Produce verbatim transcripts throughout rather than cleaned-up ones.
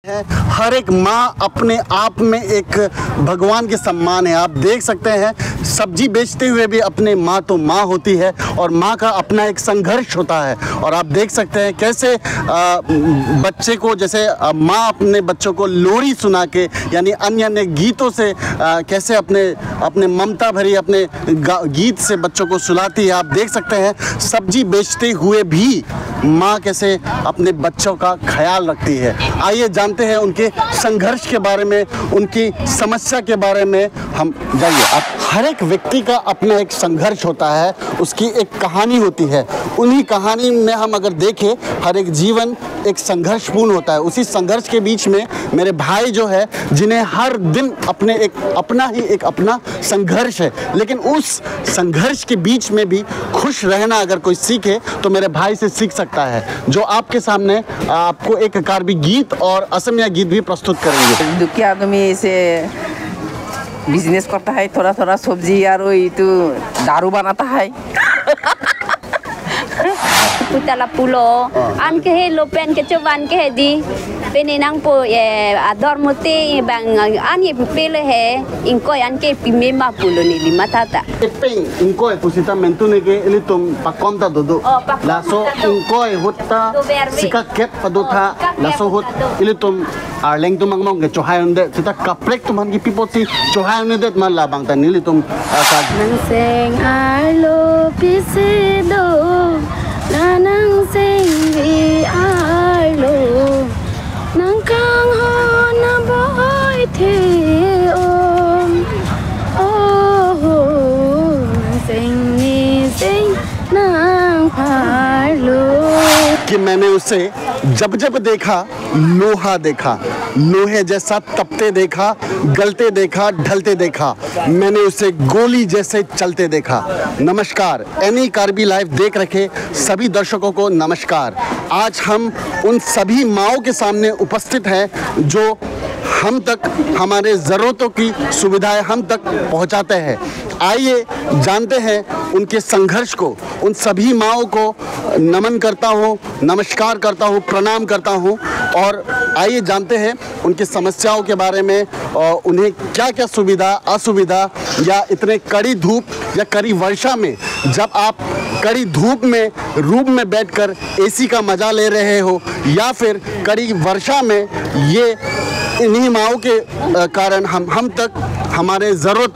है। हर एक माँ अपने आप में एक भगवान के सम्मान है। आप देख सकते हैं, सब्जी बेचते हुए भी अपने माँ तो माँ होती है और माँ का अपना एक संघर्ष होता है। और आप देख सकते हैं कैसे, अ, बच्चे को, जैसे, अ, माँ अपने बच्चों को लोरी सुना के, यानी अन्य अन्य गीतों से, अ, कैसे अपने, अपने ममता भरी अपने गा-, गीत से बच्चों को सुलाती है। आप देख सकते हैं, सब्जी बेचते हुए भी माँ कैसे अपने बच्चों का ख्याल रखती है। आइए जानते हैं उनके संघर्ष के बारे में, उनकी समस्या के बारे में। हम जाइए, आप, हर एक व्यक्ति का अपना एक संघर्ष होता है, उसकी एक कहानी होती है। उन्हीं कहानी में हम अगर देखें, हर एक जीवन एक संघर्षपूर्ण होता है। उसी संघर्ष के बीच में मेरे भाई जो है, जिन्हें हर दिन अपने एक, अपना ही एक अपना संघर्ष है, लेकिन उस संघर्ष के बीच में भी खुश रहना अगर कोई सीखे तो मेरे भाई से सीख सकता है, जो आपके सामने, आ, आपको एक कार्बी गीत और असमिया गीत भी प्रस्तुत करेंगे। দুখীয়া আদমি এসে বিজনেস করতা হয়, থোড়া থোড়া সবজি আর ওই তো দারু বানাতা হয়। Putala pulo, an ke he lo pen ke choban ke he di. Pene nangpo, eh, ador mote bang, an ye pele he, ingkoi an ke pimema pulo neli matha ta. Epeng ingkoi pusita mentune ke ilitum pakon ta dodo. Oh, pakon ta dodo. Laso ingkoi ahut ta, dover ve, sika kep padotha. Oh, sika kep padotha. Laso ahut ilitum arleng atum angbong ke chohai un-edet, sita kaprek atum aphan kipi apotsi chohai un-edet ma labang ta nelitum, ah, ka. Nangseng arlo pisi do, la nangseng ri arlo, nangkanghon na boi the om. Oh, nangseng ni seng nang parlo. कि मैंने उसे जब जब देखा, लोहा देखा, लोहे जैसा तपते देखा, गलते देखा, ढलते देखा, मैंने उसे गोली जैसे चलते देखा। नमस्कार, एनी कार्बी लाइव देख रखे सभी दर्शकों को नमस्कार। आज हम उन सभी माओं के सामने उपस्थित हैं जो हम तक हमारे ज़रूरतों की सुविधाएं हम तक पहुंचाते हैं। आइए जानते हैं उनके संघर्ष को। उन सभी माओं को नमन करता हूँ, नमस्कार करता हूँ, प्रणाम करता हूँ। और आइए जानते हैं उनकी समस्याओं के बारे में, और उन्हें क्या-क्या सुविधा, असुविधा या इतने कड़ी धूप या कड़ी वर्षा में जब आप कड़ी धूप में, रूम में बैठकर एसी का मजा ले रहे हो, या फिर कड़ी वर्षा में ये इन्हीं माओं के, अ, कारण हम, हम तक हमारे ज़रूरत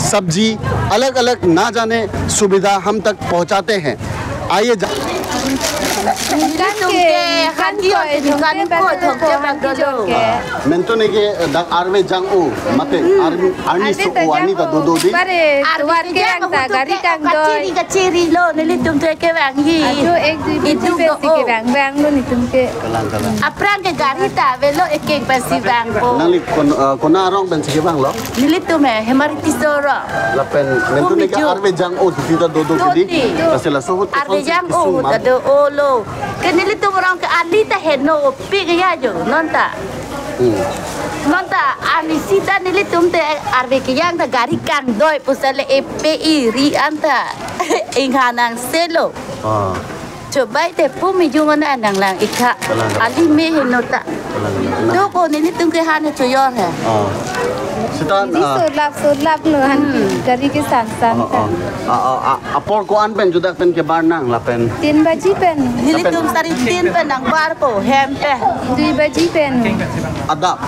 सब्जी, अलग-अलग ना जाने सुविधा हम तक पहुंचाते हैं। आइए जा- Kan ke, kan ko, kan ko, thong ke bang dolo. Mentune ke, eh, dak arve jang-o, mate, arve, arni so-o, arni ta dodo di. Bare, arve war ke jang-o ta, gari kangdoi. Kachiri, kachiri lo, nelitum te kevangji. Ajo ek dui baji pensi kevang, vanglo nelitum ke. Kalang, kalang. Aphrang ke gari ta avelo, ekeng pensi vangpo. Nangli kon-, eh, kona arong pensi kevanglo? Nelitum he, Hemari Tisso arong. Lapen, mentune ke arve jang-o, sita dodo kedi. Dodo. Lasi laso ahut arve jang-o, ta do-o lo. Ke nelitum arong ke ali ta heno, pik ya jo, non ta. Hmm. Non ta, ani sita nelitum te arve kejang ta gari kangdoi pusale epe iri anta. Ingha nang selo. Ah. Chobai te pu mi jung ana nang lang ikha. Kalang, kalang. Ali me heno ta. Kalang, kalang. Doko nelitum ke han chojor he. Ah. Sita, jadi ah, sulap, sulap no han, hmm, gari ke san san. Ah, ah. Ah, ah, ah, apor ko-an pen judak pen kebar nang lapen? Tin baji pen. Nelitum sari tin pen nangbarpo, hem pen. Dui baji pen. Adap.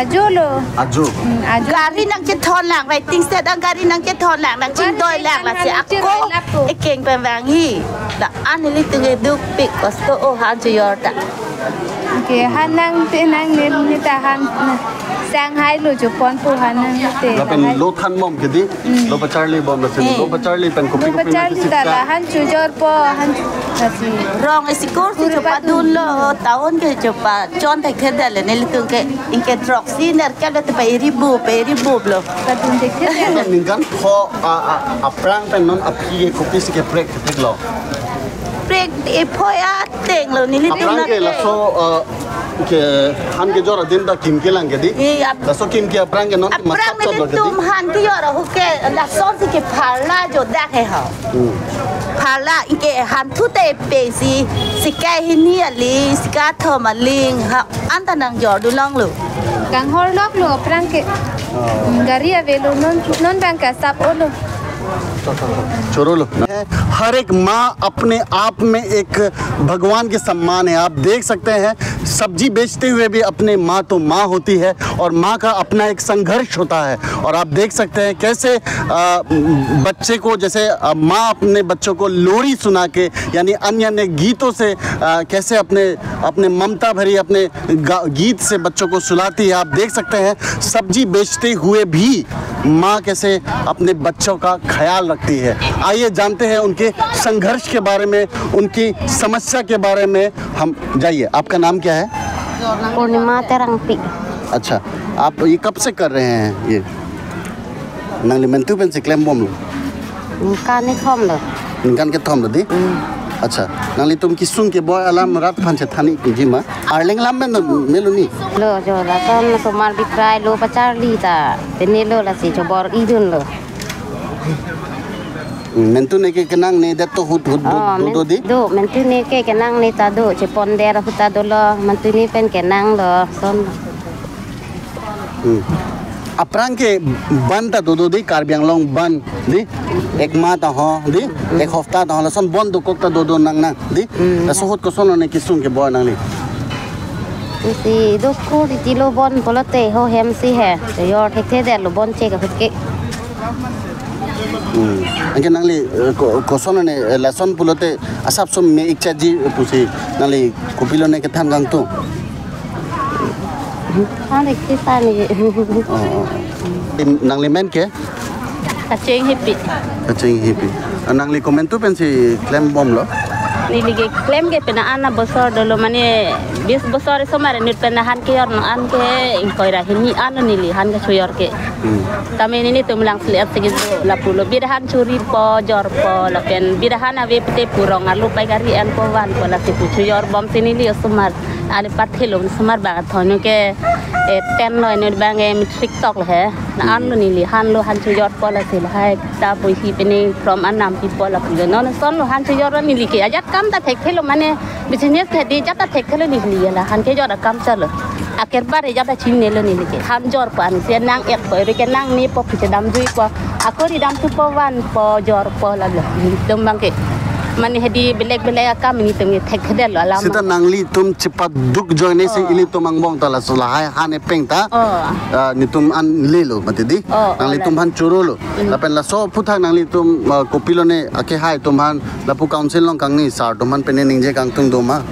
Ajo lo. Ajo. Hmm, ajo. Gari nangchethon lang, waiting shed ang gari nangchethon lang, nangchingdoi lang, lasi ako ekeng pen vangji. La an nelitum ke dukpik, kosto o han chojor ta. Okay, han nang te nang ne, ne ta han, na, sang hai lo jo ponpo han nang te. Lapen lo than bom kedi, hmm, lo pacharli bom lasi, eh, lo pacharli pen kopi, lo kopi pacharli nangkesik ta la, han chojorpo, han lasi. Rong isi kursi chopadunlo, town ke chopa, chon thek thek dale, nelitum ke, ingke throksi nerkep lo te pa iri bu, pa iri bu lo. Padun thek thek dale. Ningkan pho, a, a, aphrang pen non aphi ke kopisi keprek thek lo. Prek epho ya teng lo nelitum aphrang ke lake. Laso, eh, Ke han kejor adin ta kim kelang ke dei. Iya. Laso kim ke aphrang ke non ke aphrang masak nelitum chot lo ke dei. Han kejor ahut ke lasonsi ke pharla jodak he ho. Hmm. Pharla ke hanthu te pe si, sika hini aling, sika thom aling, ha, anta nangjor dun longlo. Kanghor loklo aphrang ke. Oh. Gari avelo, non non bang ke asap olo. Choro lo. हर एक माँ अपने आप में एक भगवान के सम्मान है। आप देख सकते हैं, सब्जी बेचते हुए भी अपने माँ तो माँ होती है और माँ का अपना एक संघर्ष होता है। और आप देख सकते हैं कैसे, अ, बच्चे को, जैसे, अ, माँ अपने बच्चों को लोरी सुना के, यानी अन्य अन्य गीतों से, अ, कैसे अपने, अपने ममता भरी अपने गा-, गीत से बच्चों को सुलाती है। आप देख सकते हैं, सब्जी बेचते हुए भी माँ कैसे अपने बच्चों का ख्याल रखती है। आइए जानते हैं उनके संघर्ष के बारे में, उनकी समस्या के बारे में। हम जाइए, आपका नाम क्या है? Purnima Terangpi. अच्छा, आप ये कब से कर रहे हैं ये? Nangli mentu pensi klembomlo? Ningkan kethom lo. Ningkan kethom lo dei? Hmm. Accha, nanglitum kesung keboi alam rat aphan chethan-ikji ma? Arleng alam pen melo ni? Lo, jo, lason osomar bikrai lo pacharli ta. Pine lo lasi chobor-idunlo. Hmm, mentu ne ke kenangne det to ahut ahut do, oh, do, men-, do dei? Do, mentu ne ke kenangne ta do, chepondet ahut ta dolo, mentu ne pen kenanglo, son. Hmm. Aphrang ke bandh ta dodo dei, Karbi Anglong bandh dei. Ek mah ta ho dei, ek hopta ta ho, lason bandh dokok ta dodo nang nang dei. Hmm. Laso ahut koson ne kesung keboi nangli? Isi dokok titi lo bandh pulote ho hem si he. Chojor thekthedetlo bandh chek ahut ke. Hmm. Anke nangli, eh, ko-, koson ne, eh, lason pulote asap som me-ik chaji pusi nangli kopilo ne kethan kangtung? Than-ik si than-ik. Oh, oh. Im, nangli men ke? Kacheng Hepi. Kacheng Hepi. Ah, nangli komentu pensi klembomlo? Neli ke klem ke pina an abosor dolo, mane bis bosor osomar inut pen han kejor non an ke ingkoi ra hini an neli han kechojor ke. Hmm. Tame nelitum lang sliat sigi do lapulo. Bida han choripo, jorpo, lapen bida han ave pute pu rong arlo pai gari enpo vanpo lasi pu chojorbom si neli osomar. Ale pathelo osomar bang athon ke, eh, ten lo, inut bang, eh, matric toklo he. La anlo neli hanlo, han chojorpo lasi lahai ta pusi pine from anam pipo lapulo. Non sonlo han chojor neli ke ajat kam ta thekthelo, mane business ke dei ajat ta thekthelo neli la han kejor akam chalo. Akerbar ajat ta chingnelo neli ke. Han jorpo ansi nang-etpo, ere ke nangnepo, phi chedamjuipo. Ako ridamthupo, vanpo, jorpo lalo. Nelitum bang ke. Mane hedi belek belek akam nelitum ke thekthedetlo alam. Seta nanglitum chepaduk ajoine si, oh, ilitum angbong ta laso lahai han epeng ta. Oh. Ah, nelitum an lelo mati dei. Oh, oh, nanglitum la han chorolo. Hmm. Lapen laso aphuthak nanglitum, ah, kopilo ne akehai atum han lapu council along kangni sar atum han pine ningje kangtung do ma?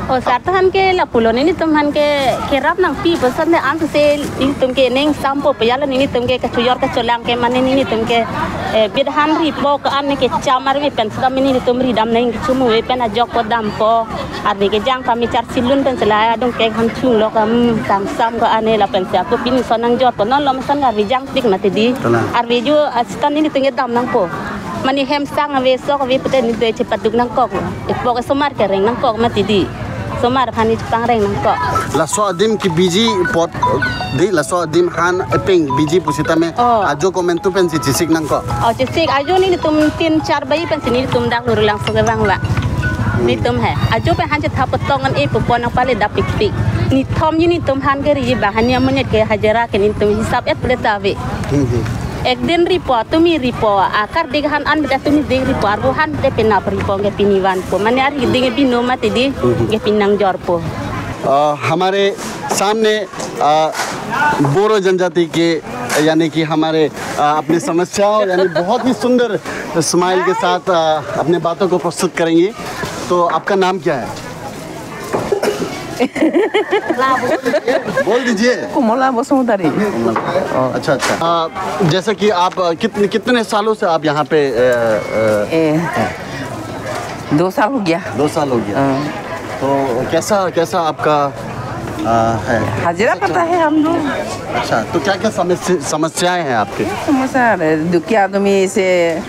Oh, sar atum han ke lapulo, nelitum han ke kerap nangpipo, sar ne ansi nelitum ke ning sampo pejalo, nelitum ke kachojor kacholang ke mane nelitum ke, eh, bida han ripo ke an ne kecham arve pen seta nelitum ridam nang kechomu ve pen ajok po dampo. Arve kejang kami charsi lun pen sela adung ke han chunglo kam tangsam ke ane lapen si ako pini son nangjorpo, non lo ma son arve jangpik mati dei. Kalang. Arve jo, ah, seta nelitum ke dam nangpo. Mane hem sang ave, sok ave pute nelitum chepaduk nangkok. Ipok osomar kereng nangkok mati dei. Osomar aphan ne chepangreng nangkok. Laso adim kebiji apot dei, laso adim han epeng biji pusitame. Oh. Ajo komentu pensi chesik nangkok. Oh, chesik. Ajo nelitum tin char baji pensi nelitum dak lurulangso kevang la. Hmm. Nelitum he. Ajo pen han chethap potong an e pupo nangpale dap pikpik. Nithom ji nelitum han keri ji bang, hani amonit ke hajira ke nelitum hisap et pule ta ave. Hmm, hmm. Ek din ripo, tumi ripo, akardik han an bida tumi dik ripo, arvo han te penap ripo, ke pini vanpo. Mane ari ding bino mati dei, ke pini nangjorpo. अ, हमारे सामने, अ, बोरो जनजाति के, यानी कि हमारे, अ, अपनी समस्याओं, यानी बहुत ही सुंदर स्माइल के साथ, अ, अपने बातों को प्रस्तुत करेंगी। तो आपका नाम क्या है? बोल दीजिए। Komola Basumatary। अच्छा, अच्छा। आ, जैसा कि आप, आ, कितने, कितने सालों से आप यहाँ पे, अ, अ, ए, दो साल हो गया। दो साल हो गया। हाँ। तो कैसा, कैसा आपका, आ, है? हाजिरा करता है हम लोग। अच्छा, तो क्या-क्या समस्या, समस्याएं हैं आपके? समस्या है, दुखिया आदमी से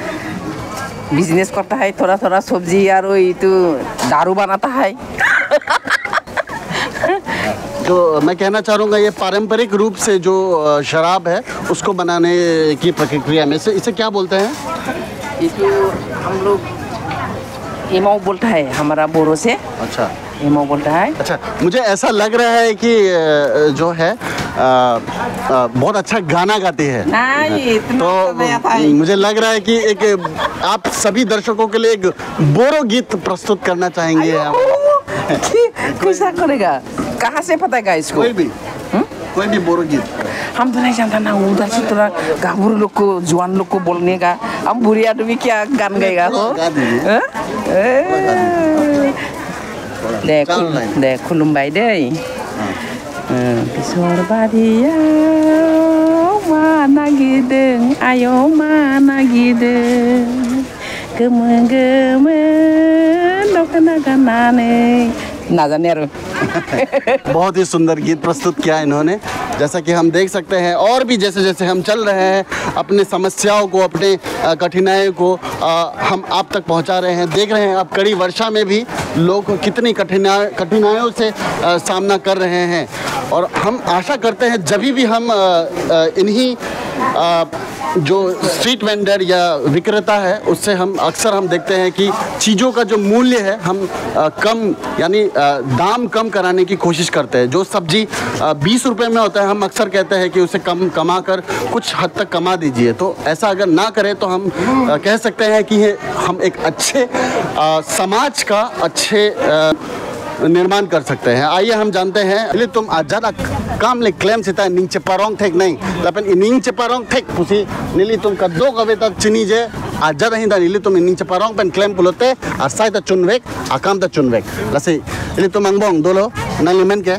बिजनेस करता है, थोड़ा थोड़ा सब्जी और वही तो दारू बनाता है। जो मैं कहना चाह रहा हूँ, ये पारंपरिक रूप से जो, अ, शराब है, उसको बनाने की प्रक्रिया में से, इसे क्या बोलते हैं? ये तो हम लोग एमाव बोलता है, हमारा बोरो से। अच्छा। एमाव बोलता है। अच्छा, मुझे ऐसा लग रहा है कि, अ, जो है, अ, अ, बहुत अच्छा गाना गाती है। नहीं, इतना तो तो नहीं आता है। मुझे लग रहा है कि एक, आप सभी दर्शकों के लिए एक बोरो गीत प्रस्तुत करना चाहेंगे हम। अयो, कैसा करेगा? कहाँ से पता है इसको? कोई भी। हम्म? कोई भी बोरो गीत। हम तो नहीं जानता ना, उधर से थोड़ा गाभरू लोग को, जवान लोग को बोलने का। हम बूढ़े आदमी क्या गान गाएगा हो? गा दीजिए। हाँ? ए। थोड़ा गा दीजिए। थोड़ा दे, चार खुल-, लाइन। दे, खुलुमबाय दे। हाँ। Hmm, Biswar Baria, mana gideng, ayo mana gideng. Gemeng gemeng, dok na ganane. Najaner. बहुत ही सुंदर गीत प्रस्तुत किया इन्होंने। जैसा कि हम देख सकते हैं, और भी जैसे जैसे हम चल रहे हैं, अपने समस्याओं को, अपने, अ, कठिनाइयों को, अ, हम आप तक पहुंचा रहे हैं। देख रहे हैं आप, कड़ी वर्षा में भी लोग कितनी कठिना-, कठिनाइयों से, अ, सामना कर रहे हैं। और हम आशा करते हैं, जब भी हम, अ, अ, इन्हीं, अ, जो स्ट्रीट वेंडर या विक्रेता है, उससे हम अक्सर हम देखते हैं कि चीज़ों का जो मूल्य है, हम, अ, कम, यानी, अ, दाम कम कराने की कोशिश करते हैं। जो सब्जी, अ, बीस रुपए में होता है, हम अक्सर कहते हैं कि उसे कम, कमा कर कुछ हद तक कमा दीजिए। तो ऐसा अगर ना करें, तो हम, अ, कह सकते हैं कि ये हम एक अच्छे, अ, समाज का अच्छे, अ, निर्माण कर सकते हैं। आइए हम जानते हैं, ilitum ajat akam le klem sita ning cheparong thek nang. Lapen ining cheparong thek pusi nelitum kadokave ta chinije, ajat ahin ta nelitum ining cheparong pen klem pulote, asai ta chunvek, akam ta chunvek. Lasi ilitum angbong dolo, nangli men ke?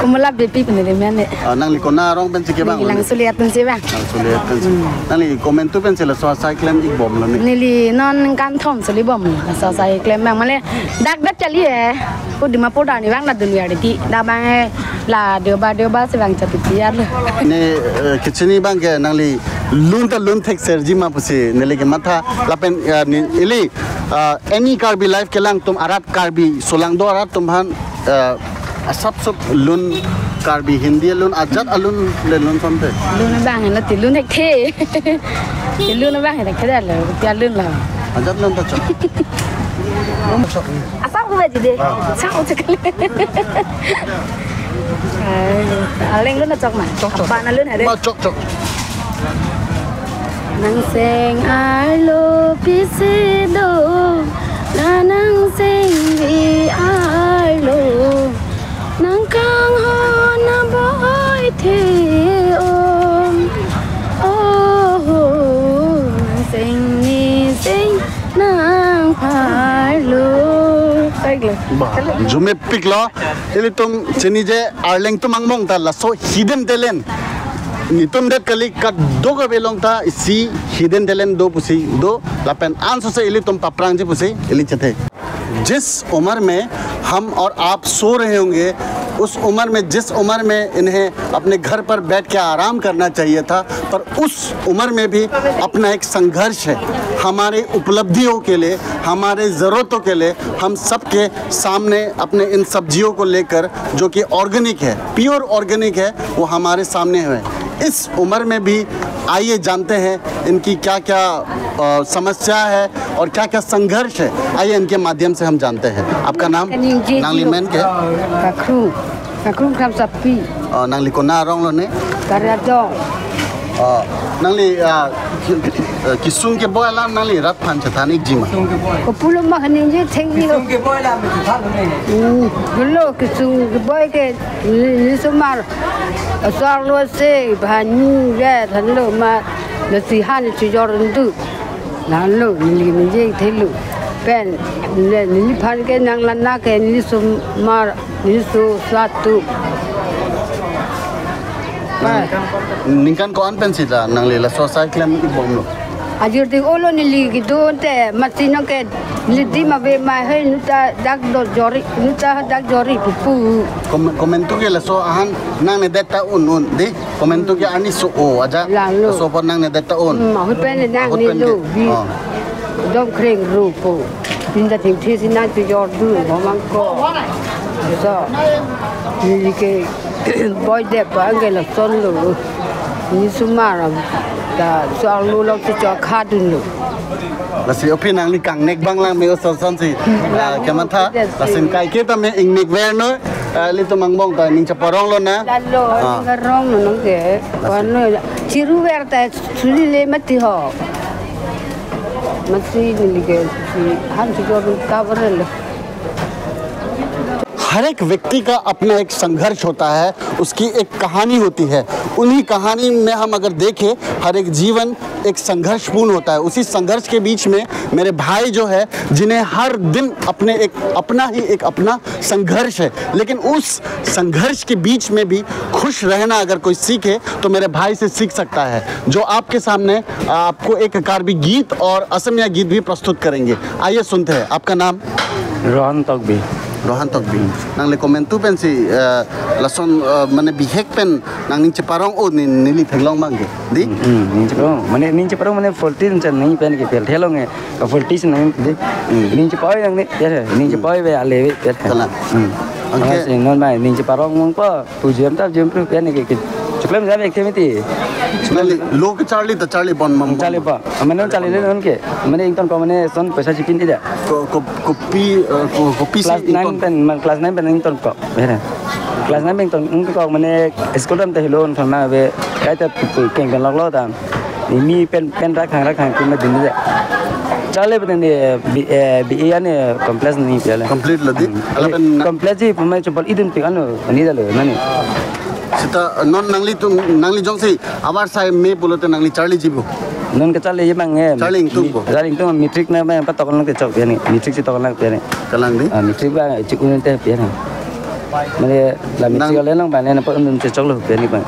Kumula Bepi pen neli men le. Ah, nangli konat arong pensi kevang? Neli lo ne? Langsuliat pensi vang. Langsuliat pensi. Hmm. Nangli komantu pensi laso asai klem-ik bomlo ne? Neli non ningkan thom si le bom. Laso asai klem vang male. Dak dak chali eh. Ko Dimapur dak ni vang na dunwi ardi. Dak vang eh, la Deobar Deobar si vang chatuti ya lo. Ne, eh, kechini abang ke nangli lun ta lun thek serji ma pusi neli kematha lapen, eh, ne, ili, eh, any Karbi Live kelang atum arat, Karbi solangdo arat atum aphan, eh, asap sop lun, Karbi Hindi alun, ajat alun le lun somte. Lun abang na ti lun thekthe. Ti lun abang thekthe lo, ti alun lo. Ajat lun ta chok. Asap ko baji de. Ah. Chak chak le. Ai, aleng lun chok ma. Chok, chok. Apa na lun hare? Ma chok, chok. Nangseng arlo pisi do, la nangsengvi arlo, nangkanghon aboi the om. Oh, nangseng ni seng nangpharlo. Baik lo. Bah, jumepik lo. Ilitum chinije, arleng atum angbong ta laso hidden talent. Netum det kali, kadokave along ta isi hidden talent do pusi do, lapen ansose ilitum paprangji pusi ili chethe. जिस उम्र में हम और आप सो रहे होंगे, उस उम्र में, जिस उम्र में इन्हें अपने घर पर बैठ के आराम करना चाहिए था, पर उस उम्र में भी अपना एक संघर्ष है। हमारे उपलब्धियों के लिए, हमारे ज़रूरतों के लिए हम सबके सामने अपने इन सब्जियों को लेकर, जो कि ऑर्गेनिक है, प्योर ऑर्गेनिक है, वो हमारे सामने है। इस उम्र में भी आइए जानते हैं इनकी क्या-क्या, अ, समस्या है और क्या-क्या संघर्ष है। आइए इनके माध्यम से हम जानते हैं। आपका नाम? Kani Jeji. Nangli men ke? Kakrung. Kakrung Kramsapi. Oh, nangli konat arong lo ne? Kariadong. Oh, nangli, ah, ki-, eh, kesung keboi alam nangli rat aphan chethan-ikji ma? Kopilo ma kani je thengji ho. Kesung keboi alam chethan lo ne? Hmm, lo kesung keboi ke ni, ni sumar. Asar lo se bhani ge than lo ma, na si han chijor ndu. Lalu neli ningje thelo. Pen, ne, neliphan ke nang lana ke neli sumar, neli su satu. Nang, ningkan ko-an pensi ta nangli laso asai klem-ik bomlo? Ajir ti olo neli kedo te mati nang ke neli di ma be ma he nu ta dak do jori, nu ta dak jori pupu. Kom-, komantu ke laso ahan nangnedet ta un un di. Komantu ke arni so-o aja. Lalu. Laso apor nangnedet ta un. Hmm, ahut pen nang ahut pen nelo ke. Bi. Oh. Dom kreng rupo. Pinda ting thi si nang tu jor du, ngomang ko. So. Neli ke boi det abang ke lason lo. Neli osomar ta choklo lo, si chok khadun lo. Lasi aphi nangli kangnek abang lang me oson son si, ah, kematha, lasi kaiketa me ingnek ver noi, ah, ilitum angbong ta ning cheparong lonang. Lalo, ah, ning karong lo nang ke. Lasi. Wan lo, chiru ver ta suli le mati ho. Mati neli ke si han si ko cover lo. हर एक व्यक्ति का अपना एक संघर्ष होता है, उसकी एक कहानी होती है। उन्हीं कहानी में हम अगर देखें, हर एक जीवन एक संघर्षपूर्ण होता है। उसी संघर्ष के बीच में मेरे भाई जो है, जिन्हें हर दिन अपने एक अपना ही एक अपना संघर्ष है, लेकिन उस संघर्ष के बीच में भी खुश रहना अगर कोई सीखे, तो मेरे भाई से सीख सकता है, जो आपके सामने, आ, आपको एक कार्बी गीत और असमिया गीत भी प्रस्तुत करेंगे। आइए सुनते हैं। आपका नाम? Rohan Tokbi. Rohan Tokbi. Nangli komantu pensi, eh, lason, eh, mane bihek pen nangning cheparong o ne, neli theklong abang ke. Dei? Hmm, ning cheparong. Mane ning cheparong mane forty chan ning pen ke pel thelong e. Forty chan ning dei. Hmm. Ning chepoi nang ne, ya, ning chepoi ve ale ve, ya. Kalang. Hmm. Oke. Awas, non mai ning cheparong mong po. Pu jam ta jam pru pen ke, ke. Choklem jam ek themi ti. Nangli lo ke charli ta charli pon mam. Charli pon. Mane charli le non ke. Mane ingtonkok mane son paisa chipin ti da. Ko, ko, kopi, eh, ko, kopi si class nine ington pen, man class nine pen ingtonkok. Bera. Class nine pen ington, ingtonkok mane school dam te hilo on thon ma ve. Kaita pu, pu, keng pen lok lo ta. Ni mi pen, pen rak hang rak hang pen ma dun da. Charli pen ni, eh, B, eh, B A ani complex ni pia le. Complete lo dei. Hmm. Ala pen na- Complex ji pemai chopal idun pi anu, ni da lo, nani. Seta non nanglitum, nangli jongsi abar sai me pulote nangli charli jibo. Non ke charli abang e. Charli ingtung bo. Charli ingtung, matric na abang patok nang te chok pia ni. Matric si tok nang pia ni. Kalang dei. Ah, matric abang chik un te pia ni. Mane la matric nang- le nang abang ne na pa un te chok lo pia ni abang.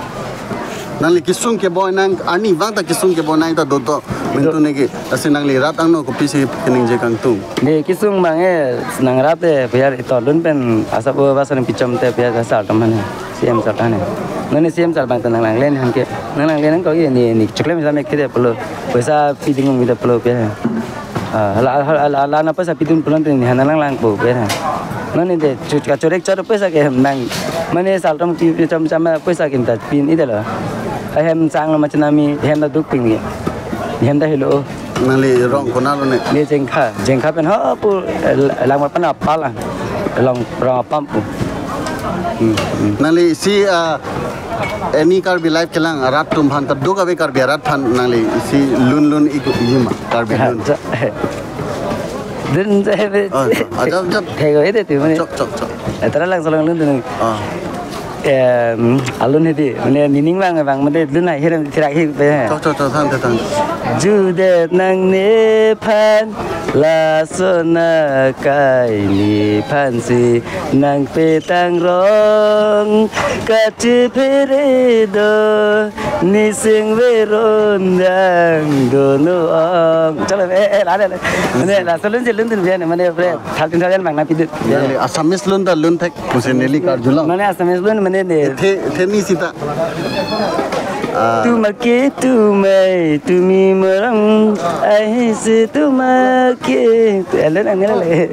Nangli kesung keboi nang, arni abang ta kesung keboi nang ta dodo. Mintu neke, lasi nangli rat angno kopisi keningje kangtung. Dei kesung abang e, nang rat te, pia itor dun pen, asap o basan pichom te, pia asal teman he. C M sir tane. Nani C M sir abang ta nang langle nang ke. Nang langle nangkok ye ni, ni choklem jam ek te pulo. Paisa piding mi te pulo pia. Ah, la, la, la, la, na paisa pidun pulo te ni hana lang lang po pia. Nani dei, chu, kachorek chor paisa ke hem nang. Mane saltom ki, ki chom chom paisa kinta pin i dei lo. Hem sang lo machinami, hem ta duk pin ye. Hem ta hilo. Nangli rong konat lo ne? Ne Jengkha, Jengkha pen ho pu, eh, lang ma pana pala. Long rong apam pu. Hmm, hmm. Nangli si, ah, Any Karbi Live kelang rat atum aphan ta duk ave Karbi arat aphan nangli si lun lun ik-, iji ma Karbi lun. Lun ja be. Oh, ajab, ajab. Thego ide tu mane. Chok, chok, chok. Etara lang salong lun tu. Ah. Em, alun hedi, mane nining abang abang mane lun hai herem thirak hi pe. Chok, chok, chok, than, than, than. Judet nangne aphan lason akai nephan si nangpetang rong kachephere do nising veron dang dono ong. Chalo, eh, eh, la, la, la. Mane lason lun je lun dun bian, mane pre, thal tin thal yan bang na pidit. Nangli Assamese lun ta lun thek pusi neli karjulang. Mane Assamese lun mane ne. The, the ni sita. Ah. Tumake tumai tumi morang ahi se tumake. Elen angel le.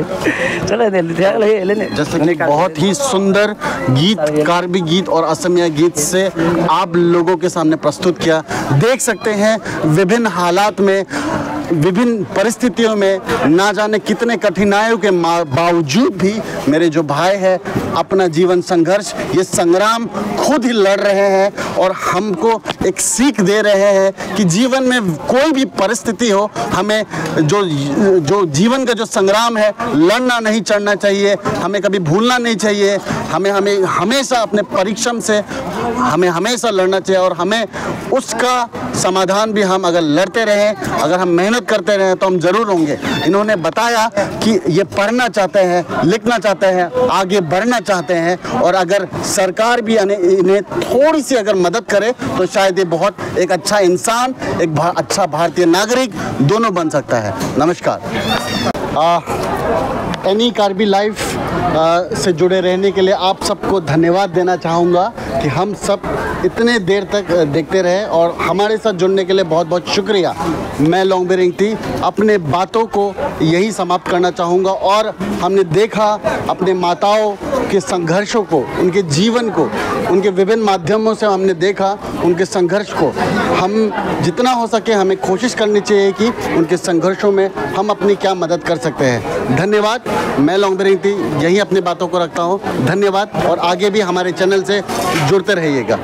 Chalo ne, le, le, elen. जैसे कि बहुत ही सुंदर गीत, कार्बी गीत और असमिया गीत से आप लोगों के सामने प्रस्तुत किया। देख सकते हैं, विभिन्न हालात में, विभिन्न परिस्थितियों में, ना जाने कितने कठिनाइयों के मा-, बावजूद भी मेरे जो भाई है, अपना जीवन संघर्ष, ये संग्राम खुद ही लड़ रहे हैं और हमको एक सीख दे रहे हैं कि जीवन में कोई भी परिस्थिति हो, हमें जो, जो जीवन का जो संग्राम है, लड़ना नहीं चढ़ना चाहिए, हमें कभी भूलना नहीं चाहिए, हमें, हमें हमेशा अपने परिश्रम से, हमें हमेशा लड़ना चाहिए और हमें उसका समाधान भी हम अगर लड़ते रहें, अगर हम मेहनत करते रहें, तो हम जरूर होंगे। इन्होंने बताया कि ये पढ़ना चाहते हैं, लिखना चाहते हैं, आगे बढ़ना चाहते हैं, और अगर सरकार भी यानी इन्हें थोड़ी सी अगर मदद करे, तो शायद ये बहुत एक अच्छा इंसान, एक भा-, अच्छा भारतीय नागरिक दोनों बन सकता है। नमस्कार। आ, एनी कार्बी लाइव, आ, से जुड़े रहने के लिए आप सबको धन्यवाद देना चाहूँगा कि हम सब इतने देर तक, अ, देखते रहे और हमारे साथ जुड़ने के लिए बहुत बहुत शुक्रिया। मैं लोंगबे रिंगती अपने बातों को यहीं समाप्त करना चाहूँगा और हमने देखा अपने माताओं के संघर्षों को, उनके जीवन को, उनके विभिन्न माध्यमों से हमने देखा, उनके संघर्ष को। हम जितना हो सके, हमें कोशिश करनी चाहिए कि उनके संघर्षों में हम अपनी क्या मदद कर सकते हैं। धन्यवाद। मैं लोंगबिर इंगती यहीं अपनी बातों को रखता हूँ। धन्यवाद और आगे भी हमारे चैनल से जुड़ते रहिएगा।